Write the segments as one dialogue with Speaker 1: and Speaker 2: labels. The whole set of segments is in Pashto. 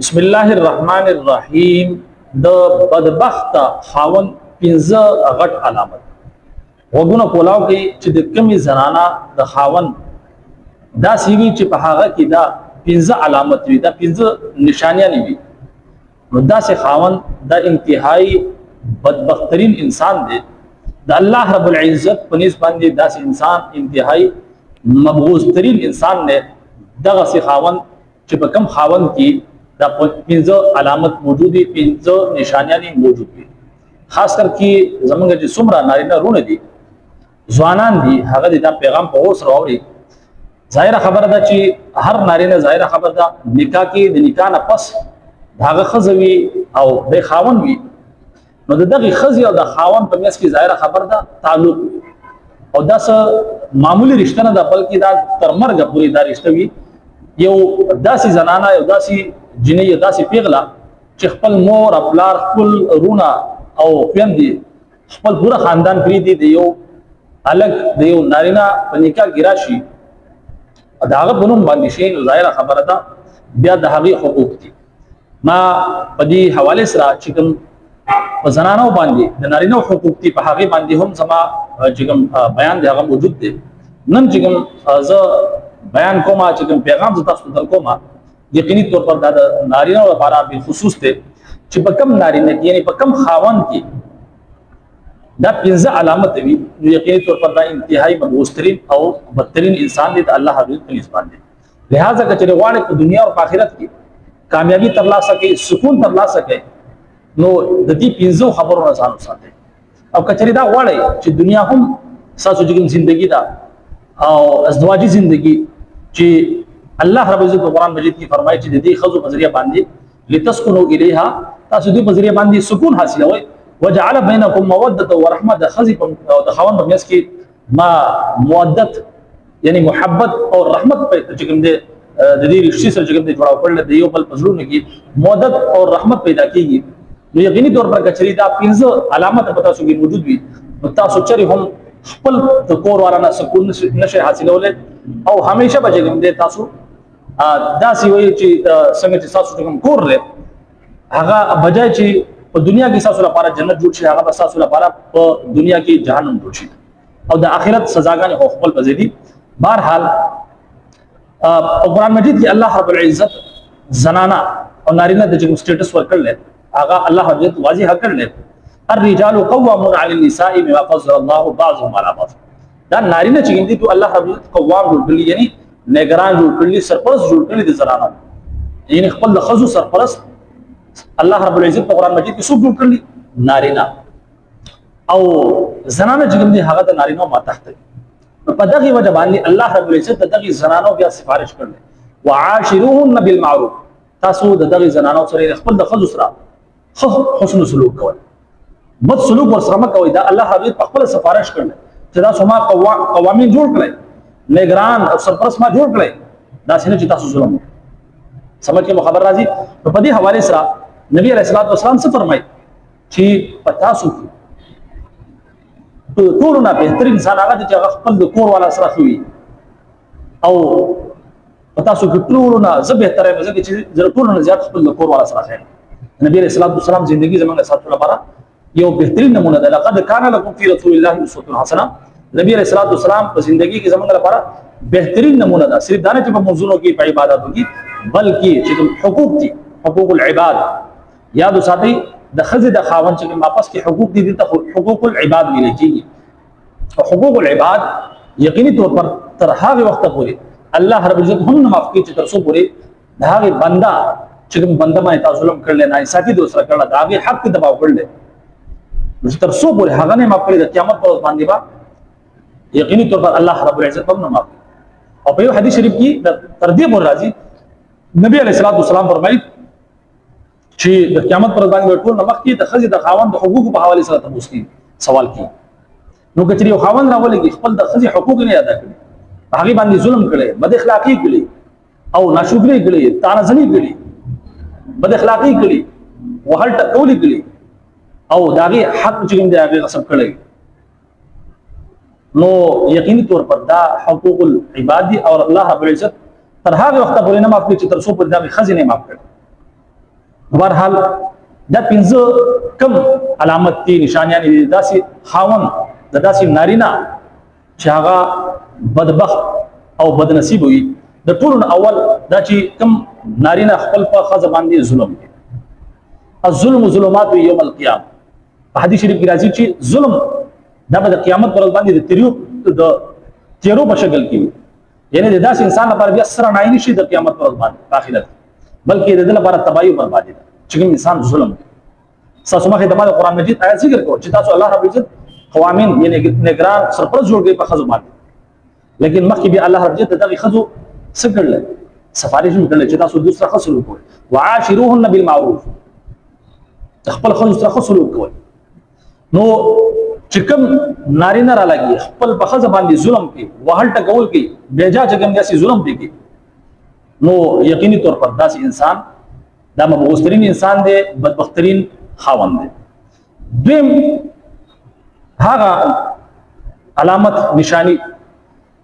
Speaker 1: بسم الله الرحمن الرحیم. د بدبخت خاون پنځه غټ علامت وګونه کولاو کې چې د کمی زنانا د خاون دا سیوی چې په هغه کې دا پنځه علامت وي، دا پنځه نشانیاں وي، نو دا سه خاون دا انتهایی بدبخترین انسان دی. د الله رب العزت په نس باندې دا سه انسان انتهایی مبغوض ترین انسان دی. دغه سه خاون چې په کم خاون کې دا پنځه علامت موجود دي، پنځه نشانیاں موجود دي. خاص کر کې زمونږ چې څومره نارینه رونه دي، ځوانان دي، هغه دا پیغام په اوس راوړي. ظاهره خبره ده چې هر نارینه، ظاهره خبره ده، نکاح کې د نکاح نه پس هغه ښځه وي او د خاون وي، نو د دغه ښځې او د خاون په منځ کې ظاهره خبره ده تعلق او دا څه معمولی رشته نه ده، بلکې دا تر مرګه پورې دا رشته وي. یو داسې زنانه، یو داسې جنۍ، یو داسې پیغله چې خپل مور او پلار، خپل رونه او خویندې، خپل پوره خاندان پرېږدي، د یو هلک د یو نارینه په نکاح کې راشي، د هغه په نوم باندې شي، نو ظاهره خبره ده بیا د هغې حقوق دي. ما په دې حواله سره چې کوم په زنانو باندې د نارینه حقوق دي، په هغې باندې هم زما چې کوم بیان دی هغه موجود دی. نن چې کوم زه بیان کوم، چې کوم پیغام زه تاسو ته درکوم، یقیني طور پر دا د نارینه لپاره بالخصوص دی چې په کم نارینه کې، یعنی په کم خاوند کې دا پنځه علامت وي، نو یقیني طور پر دا انتهایی مبغوض ترین او بدترین انسان دی د الله رب العزت په نسبت باندې. لہذا که چېرې غواړې په دنیا او په آخرت کې کامیابی ترلاسه کړئ، سکون ترلاسه کړئ، نو د دې پنځو خبرو نه ځان وساتئ. او که چېرې دا غواړئ چې دنیا هم ستاسو چې کوم زندگی ده او ازدواجي زندگی، چې الله رب العزت په قرآن مجید کې فرمایي چې د دې ښځو په ذریعه باندې لتسکنوا الیها، تاسو دې په ذریعه باندې سکون حاصلوئ، وجعل بینکم موده و رحمه، د ښځې او د خاوند په منځ کې ما مودت یعنی محبت او رحمت په چې کوم دی د دې رشتې سره چې کوم دی جوړاو کړل، د یو بل په زړونو کې مودت او رحمت پیدا کیږي. نو یقیني طور پر که چېرې دا پنځه علامت په تاسو کې موجود وي، نو تاسو چېرې هم خپل د کور والا نه سکون نشئ حاصلولی او همیشه به چې کوم دی تاسو داسې وایي چې څنګه چې تاسو کوم کور دی، هغه بجای چې په دنیا کې تاسو لپاره جنت جوړ شي، هغه به تاسو لپاره په دنیا کې جهنم جوړ شي او د آخرت سزاګانې خو خپل په ځای دي. بهرحال په قرآن مجید کې الله رب العزت زنانه او نارینه د کوم سټیټس ورکړل، هغه الله رب العزت واضح کړل: الرجال قوامون علی النساء بما فضل الله بعضهم على بعض. دا نارینه چې دي، ته الله رب العزت قوام جوړ کړل، یعنی نگران جوړ کړل، سرپرست جوړ کړل د زنانو، یعنی خپل د ښځو سرپرست الله رب العزت په قرآن مجید کې څوک جوړ کړل؟ نارینه. او زنانه چې کوم دي هغه د نارینه ما تحت دي. نو په دغه وجه باندې الله رب العزت د دغه زنانو بیا سفارش کړل: وعاشروهن بالمعروف. تاسو د دغه زنانو سره، خپل د ښځو سره حسن سلوک کوئ، بد سلوک ورسره مه کوئ. دا الله رب العزت په خپل سفارش کړل چې تاسو ما قوامین جوړ کړئ، نگران او سرپرست ما جوړ کړئ، داسې نه چې تاسو ظلم وکړئ. سمجھ کې مو خبر راځي؟ نو په دې حواله سره نبی علیہ الصلوۃ والسلام څه فرمایي چې په تاسو کې ټولو نه بهتر انسان هغه دی چې هغه خپل د کور والا سره ښه وي، او په تاسو کې ټولو نه زه بهتر یم ځکه چې زه ټولو نه زیات خپل د کور والا سره ښه یم. نبی علیہ الصلوۃ والسلام زندگی زمونږ ساتلو لپاره یو بهترین نمونه ده. لقد کان لکم فی رسول الله اسوه حسنه. نبی علیہ الصلوۃ والسلام په زندگی کې زمونږ لپاره بهترین نمونه ده، صرف دا نه چې په منځونو کې، په عبادتو کې، بلکې چې کوم حقوق دي، حقوق العباد یاد وساتئ. د ښځې د خاوند چې کوم آپس کې حقوق دي، دلته حقوق العباد ویل کېږي. حقوق العباد یقیني طور پر تر هغه وخته پورې الله رب العزت هم نه معاف کوي چې تر څو پورې د هغې بنده چې کوم بنده باندې تاسو ظلم کړل، نه انصافي د سره کړل، د هغې حق دباو کړل، نو چې تر څو پورې هغه نه معاف کړي، د قیامت پر ورځ باندې به یقیني طور پر الله رب العزت هم نه معاف کړي. او په یو حدیث شریف کې تر دې پورې راځي، نبی علیہ الصلوۃ والسلام فرمایي چې د قیامت پر ورځ باندې ټول نه مخکې د ښځې د خاوند د حقوقو په حواله سره تپوس کېږي، سوال کېږي. نو که چېرې یو خاوند راولېږي، خپل د ښځې حقوق نه ادا کړي، په هغې باندې ظلم کړی، بد اخلاقي کړي او ناشکري کړي، طعنه کړي، بد اخلاقي کړي، وهل ټکولي کړي او د هغې حق چې کوم دی هغې غصب کړی، نو یقیني طور پر دا حقوق العباد دي او الله رب العزت تر هغه وخته پورې نه معاف کړي چې تر څو پورې دا ښځې نه معاف کړي. بهرحال دا پنځه کم علامت دي، نشانیان دي داسې خاون د داسې نارینه چې هغه بدبخت او بدنصیب وي. د ټولو نه اول دا چې کم نارینه خپل په ښځه باندې ظلم کوي. الظلم ظلمات یوم القیامه. په حدیث شریف کې راځي چې ظلم دا به د قیامت پر ورځ باندې د تیرو د تیرو په شکل کې وي، یعنی د داسې انسان لپاره بیا سره نه نشي د قیامت پر ورځ باندې په آخرت، بلکې د ده لپاره تباهي او بربادي ده چې کوم انسان ظلم کوي. ستاسو مخې ته ما د قرآن مجید آیت ذکر کړو چې تاسو الله رب العزت قوامین یعنی نګران سرپرست جوړ کړئ په ښځو باندې، لیکن مخکې بیا الله رب العزت د دغې ښځو څه کړل؟ سفارش هم کړل چې تاسو دوی سره ښه سلوک کوئ، وعاشروهن بالمعروف، د خپل ښځو سره ښه سلوک کوئ. نو چې کوم نارینه را لګي خپل په ښځه باندې ظلم کوي، وهل ټکول کوي، بېجا چې کوم داسې ظلم پرې کوي، نو یقیني طور پر داسې انسان دا مبغوثترین انسان دی، بدبخترین خاوند دی. دویم هغه علامت نشانی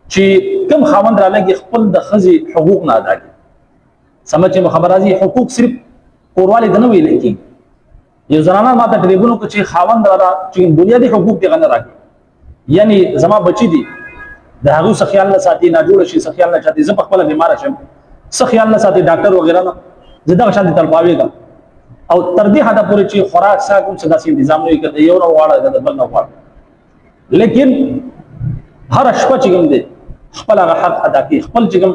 Speaker 1: چې کوم خاوند را لګي خپل د ښځې حقوق نه ادا کوي. سمجھ چې خبر راځي، حقوق صرف کوروالی ته نه ویل کېږي. یو زنانه ما ته ټلیفون وکړ چې خاوند را چې بنیادي حقوق دې غنه راکړي، یعنی زما بچی دي د هغوی څه خیال نه ساتي، ناجوړه شي څه خیال نه ساتي، زه په خپله بیماره شم څه خیال نه ساتي، ډاکټر وغیره نه، زه دغه شان دې تلپاوېږم او تر دې حده پورې چې خوراک څښاک کوم څه داسې انتظام نه وي، که د یو نه وغواړه که د بل نه وغواړه، لیکن هره شپه چې کوم دی خپل هغه حق ادا کوي، خپل چې کوم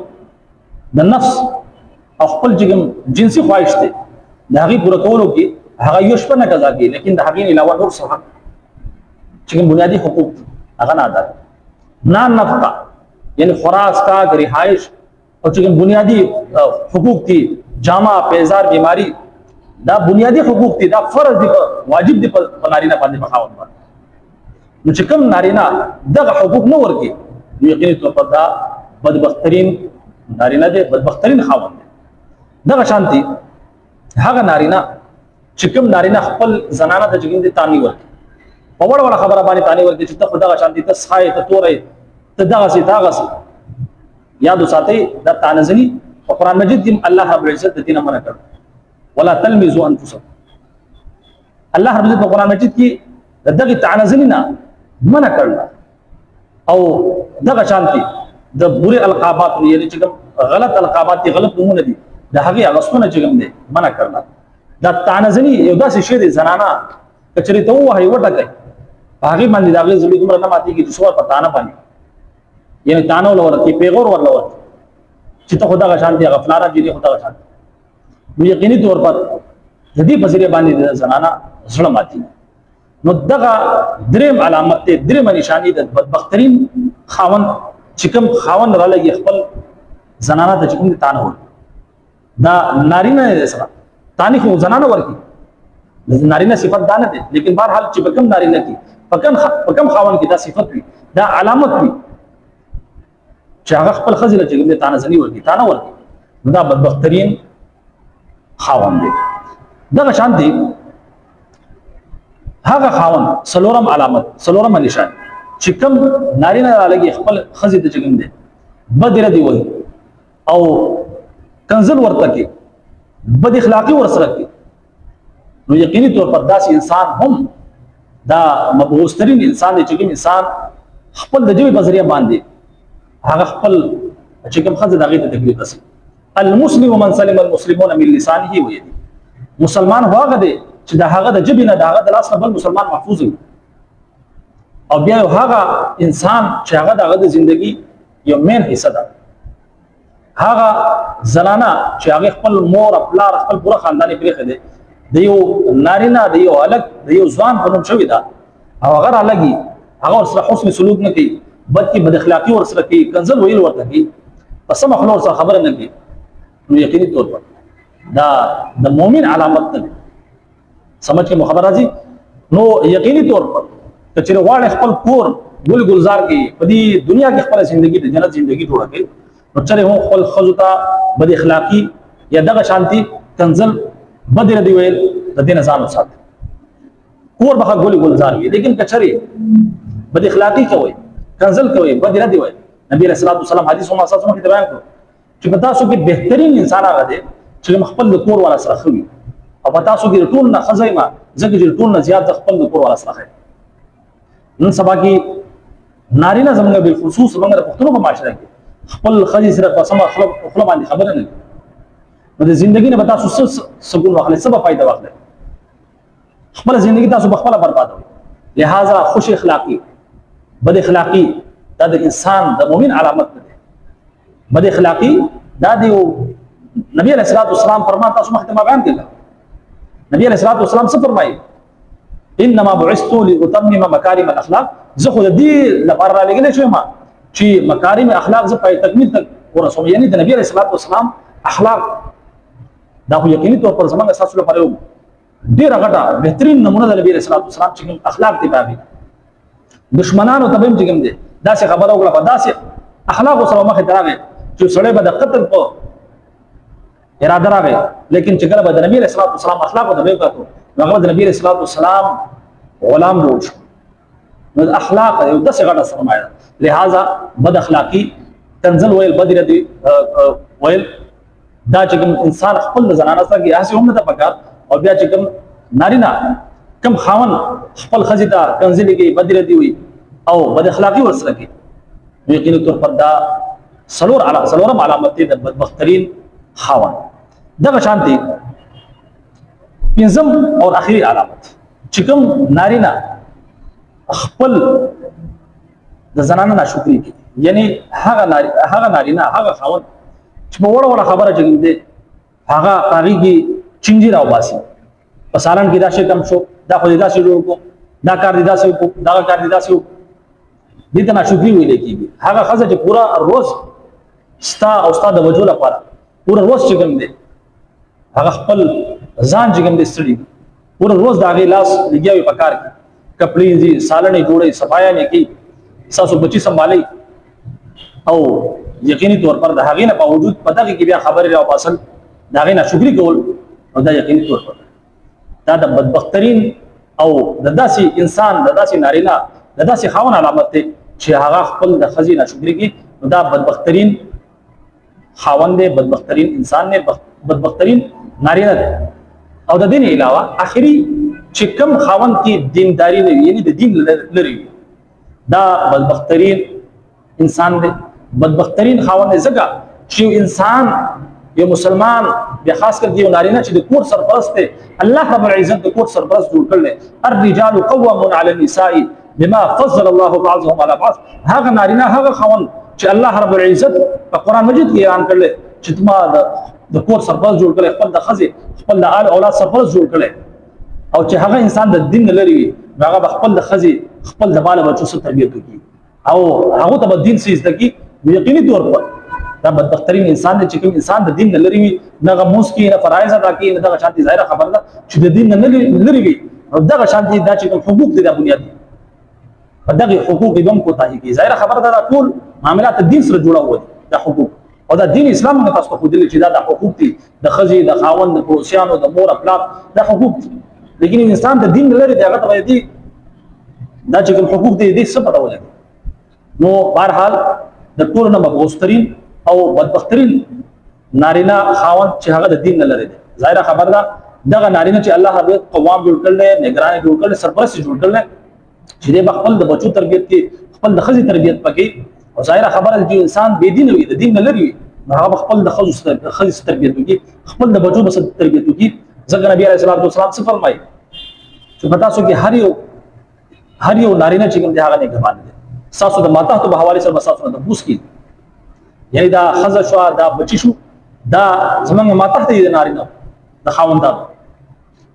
Speaker 1: د نفس او خپل چې کوم جنسي خواهش دی د هغې پوره کولو کې هغه یو شپه نه قضا کوي، لیکن د هغې نه علاوه نور څه حق چې کوم بنیادي حقوق دي هغه نه ادا کوي. نه نفقه یعنی خوراک، څښاک، رهایش او چې کوم بنیادي حقوق دي، جامه، پیزار، بیماری، دا بنیادي حقوق دي، دا فرض دي، واجب دي په نارینه باندې، په خاوند باندې. نو چې کوم نارینه دغه حقوق نه ورکړي نو یقیني طور پر دا بدبخترین نارینه دی، بدبخترین خاوند دی. دغه شانتي هغه نارینه چې کوم نارینه خپل زنانه ته چې کوم دي تانی ورکړي، په وړه وړه خبره باندې تانی ورکړي چې ته خو دغه شانتي، ته څښای، ته توری، ته دغسې، ته هغسې، یاد وساتئ دا تانزني په قرآن مجید کې الله رب العزت د دې نه منع کړ، ولا تلمزوا انفسکم. الله رب العزت په قرآن مجید کې د دغې تعنزني نه منع کړل او دغه شانتي د بري القابات یعنی چې کوم غلط القابات دي، غلط نومونه دي، د هغې اغستونه چې کوم دی منع کړل. دا تعنزني یو داسې شی دی، زنانه که چېرې ته ووهې وټکوې په هغې باندې د هغې زړه دومره نه ماتېږي چې څومره په تانه باندې، یعنی تانه ورله ورکړي، پیغور ورله ورکړي چې ته خو دغه شان دی، هغه فلانه جینۍ خو دغه شان دی. نو یقیني طور پر د دې په ذریعه باندې د زنانه زړه ماتېږي. نو دغه دریم علامت دی، دریمه نشاني د بدبخترین خاوند چې کوم خاوند را لګي خپل زنانه ته چې کوم تانه ورکړي، دا نارینه نه دی سره تانی خو زنانه ورکړي، نارینه صفت دا نه دی، لیکن بهرحال چې په کوم نارینه کې په کوم خاوند کې دا صفت وي، دا علامت وي چې هغه خپل ښځې له چې کوم دی تانه زني ورکړي، تانه ورکړي، نو دا بدبخترین خاوند دی. دغه شان دی هغه خاوند څلورم علامت، څلورمه نشان چې کوم نارینه را لګي خپل ښځې ته چې کوم دی بدې ردې وایي او کنزل ورته کوي، بد اخلاقي ورسره کوي، نو یقیني طور پر داسې انسان هم دا مبغوثترین انسان دی چې کوم انسان خپل د ژبې په ذریعه باندې هغه خپل چې کوم ښځه د هغې ته تکلیف رسوي. المسلم من سلم المسلمون من لسانه ویده، مسلمان خو هغه دی چې د هغه د ژبې نه د هغه د لاس نه بل مسلمان محفوظ وي، او بیا یو هغه انسان چې هغه د هغه د زندگی یو مین حصه ده، هغه زنانه چې هغې خپل مور پلار خپل پوره خاندان یې پرېښی دی، د یو نارینه د یو هلک د یو ځوان په نوم شوې ده او هغه رالګي، هغه ورسره حسن سلوک نه کوي، بلکې بد اخلاقي ورسره کوي، کنزل ویل ورته کوي، په سمه خوله ورسره خبره نه کوي، نو یقیني طور پر دا د مؤمن علامت نه دی. سمجھ کې مو خبر راځي؟ نو یقیني طور پر که چېرې غواړې خپل کور ګل ګلزار کړي، په دې دنیا کې خپله زندگی د جنت زندگی جوړه کړي، نو چېرې هم خپل ښځو ته بد اخلاقي یا دغه شانتي کنزل بدې ردې ویل د دې نه ځان وساتي، کور به ښه ګل ګلزار وي. لیکن که چېرې بد اخلاقي کوئ، کنزل کوئ، بدې ردې وایي، نبی علیه الصلاة والسلام حدیث هم اساس مخکې بیان کړو چې په تاسو کې بهترین انسان هغه دی چې خپل د کور والا سره ښه وي او په تاسو کې ټول نه ښځه یم، ځکه چې ټول نه زیات خپل د کور والا سره. نن سبا کې نارینه زمونږ بالخصوص زمونږ د پښتنو په معاشره کې خپل ښځې سره په سمه خوله باندې خبره نه کوي. نو د زندګۍ نه به تاسو څه سکون واخلئ، څه به فایده واخلئ؟ خپله زندګي تاسو په خپله بربادوئ. لہذا خوش اخلاقي، بد اخلاقي دا د انسان د مؤمن علامت نه دی. بد اخلاقي دا دی نبی علیہ الصلوۃ والسلام فرمان، تاسو مخکې ما بیان کړل. نبی علیہ الصلوۃ والسلام څه فرمایي؟ انما بعثت لاتمم مکارم الاخلاق. زه خو د دې لپاره را لېږلی شوم چې مکارم اخلاق زه په تکمیل تک ورسوم. یعنی د نبی علیہ الصلوۃ والسلام اخلاق دا خو یقیني طور پر زمونږ ستاسو لپاره یو ډېره غټه بهترین نمونه د نبی علیہ الصلوۃ والسلام چې کوم اخلاق دی. باندې دشمنانو ته هم چې کوم دی داسې خبره وکړه، په داسې اخلاقو سره مخې ته راغی چې سړی به د قتل په اراده راغی، لیکن چې کله به د نبی علیہ الصلوۃ والسلام اخلاقو ته وکتو نو هغه د نبی علیہ الصلوۃ والسلام غلام جوړ شو. نو اخلاق یو داسې غټه سرمایه ده. لہذا بد اخلاقی، کنزل ویل، بد ردی ویل، دا چې کوم انسان خپل زنانه سره کې هسې هم نه ده پکار. او بیا چې کوم نارینه، کوم خاون خپل ښځې ته کنځلې کوي، بد ردی وي او بد اخلاقي ورسره کوي، نو یقیني طور پر دا څلورم علامت دی د بدبخترین خاون. دغه شانتي پنځم او اخیری علامت چې کوم نارینه خپل د زنانه ناشکري کوي، یعنی هغه ناری هغه نارینه، هغه خاوند چې په وړه وړه خبره چې دی هغه هغې کې چینجي راوباسي، په سالن کې دا شی کم شو، دا خو دې داسې جوړ کړو، دا کار دې داسې وکړو، دغه کار دې داسې وکړو، دې ته ناشکري ویل کېږي. هغه ښځه چې پوره روز ستا او ستا د وجو لپاره پوره روز چې کوم دی هغه خپل ځان چې کوم دی ستړي، پوره روز د هغې لاس لګیا وي په کار کې، کپړې ځي، سالنې جوړوي، صفایانې کوي، ستاسو بچي سنبالوي، او یقیني طور پر د هغې نه باوجود په دغې کې بیا خبرې راوباسل، د هغې ناشکري کول، او دا یقیني طور پر دا د بدبخترین او د داسې انسان، د داسې نارینه، د داسې خاوند علامت دی چې هغه خپل د ښځې ناشکري کوي. نو دا بدبخترین خاوند دی، بدبخترین انسان دی، بدبخترین نارینه دی. او د دې نه علاوه اخري چې کوم خاوند کې دینداری نه وي، یعنی د دین لري وي، دا بدبخترین انسان دی، بدبخترین خاوند دی. ځکه چې یو انسان، یو مسلمان، بیا خاص کر یو نارینه چې د کور سرپرست دی، الله رب العزت د کور سرپرست جوړ کړل، الرجال قوامون علی النساء بما فضل الله بعضهم على بعض. هغه نارینه، هغه خاوند چې الله رب العزت په قرآن مجید کې اعلان کړل چې ما د کور سرپرست جوړ کړل، خپل د ښځې، خپل د آل اولاد سرپرست جوړ کړل، او چې هغه انسان د دین نه لري وي، نو هغه به خپل د ښځې، خپل د بال بچو سره تربیت وکړي او هغه ته به دین څه زده کړي. نو یقیني طور پر دا بدبخترین انسان دی چې کوم انسان د دین نه لري وي، نه هغه مونځ کوي، نه فرایض ادا کوي، نه دغه شانتي. ظاهره خبره ده چې د دین نه لري وي، نو دغه شانتي دا چې کوم حقوق دي، دا بنیادي په دغه حقوق به هم کوتاهي کوي. ظاهره خبره ده دا ټول معاملات دین سره جوړه و دي، دا حقوق، او دا دین اسلام موږ تاسو ته ښودلي چې دا د حقوق دي، د ښځې، د خاوند، د پړوسیانو، د مور پلار دا حقوق دي. لیکن انسان د دین نه لري دی، هغه ته به دي دا چې کوم حقوق دي دې څه پته ولګي. نو بهرحال د ټولو نه مبغوضترین او بدبخترین نارینه خاوند چې هغه د دین نه لري دی. ظاهره خبر ده دغه نارینه چې الله رب قوام جوړ کړل، نگران جوړ کړل، سرپرست جوړ کړل، چې دی به خپل د بچو تربیت کې، خپل د ښځې تربیت پکې، او ظاهره خبره ده چې انسان بې دینه وي، د دین نه لري وي، نو هغه به خپل د ښځو سره، د ښځې سره تربیت وکړي، خپل د بچو به سره تربیت وکړي. ځکه نبی علیه الصلاة والسلام څه فرمایي چې په تاسو کې هر یو نارینه چې کوم دی هغه نگهبان دی، ستاسو د ماتحتو په حوالې سره به ستاسو نه تپوس کېږي. یعنی دا ښځه شوه، دا بچي شو، دا زمونږ ماتحت دي، د نارینه د خاوندانو.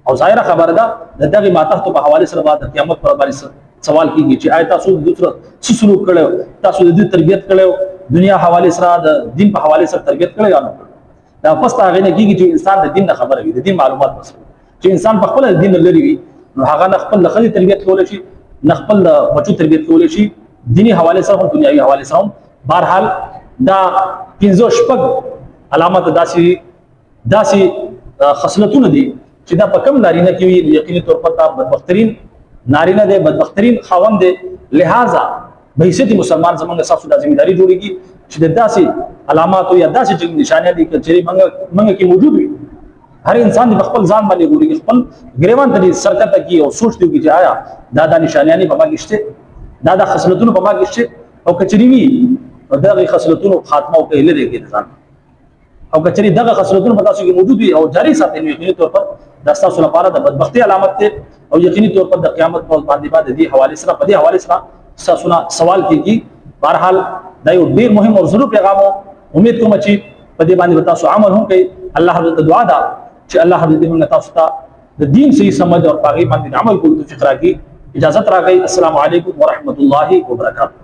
Speaker 1: او ظاهره خبره ده د دغې ماتحتو په حوالې سره به د قیامت پر باندې سوال کېږي چې آیا تاسو د دوی سره څه سلوک کړی، تاسو د دوی تربیت کړی، دنیا حوالې سره، د دین په حوالې سره تربیت کړی یا نه کړی. دا پس هغې نه کېږي چې انسان د دین نه خبره وي، د دین معلومات ورسره، چې انسان په خپله د دین نه لرې وي، نو هغه نه خپل د ښځې تربیت کولی شي، نه خپل د بچو تربیت کولی شي، دیني حوالې سره هم، دنیاوي حوالې سره هم. بهرحال دا پنځه شپږ علامات داسې خصلتونه دي چې دا په کوم نارینه کې وي، یقیني طور پر دا بدبخترین نارینه دی، بدبخترین خاوند دی. لہذا بحیثیت مسلمان زمونږ ستاسو دا ذمہ داری جوړیږي چې د داسې علاماتو یا داسې چې نشانې دي چې چېرې موږ کې موجود وي، هر انسان دې خپل ځان باندې ګوري، خپل ګریوان ته دې سرکته کی او سوچ دی چې آیا دا دا نشانیانې په ما کې شته، دا دا خصلتونه په ما کې شته، او کچری وي نو دغه خصلتونو خاتمه او کوي لري کې ځان، او کچری دغه خصلتونه په تاسو کې موجود وي او جاری ساتي، نو یقیني طور پر د تاسو لپاره د بدبختی علامت ده، او یقیني طور پر د قیامت په باندې باندې دې حواله سره په دې حواله سره تاسو نه سوال کیږي. بهرحال دا یو ډیر مهم او ضرور پیغام، امید کوم چې په دې باندې تاسو عمل هم کوي. الله حضرت دعا ده چې الله حضرت موږ تاسو ته د دین صحیح سمجھ او پاغي باندې عمل کولو توفیق راکړي. اجازه راکړئ. السلام علیکم ورحمت الله وبرکاته.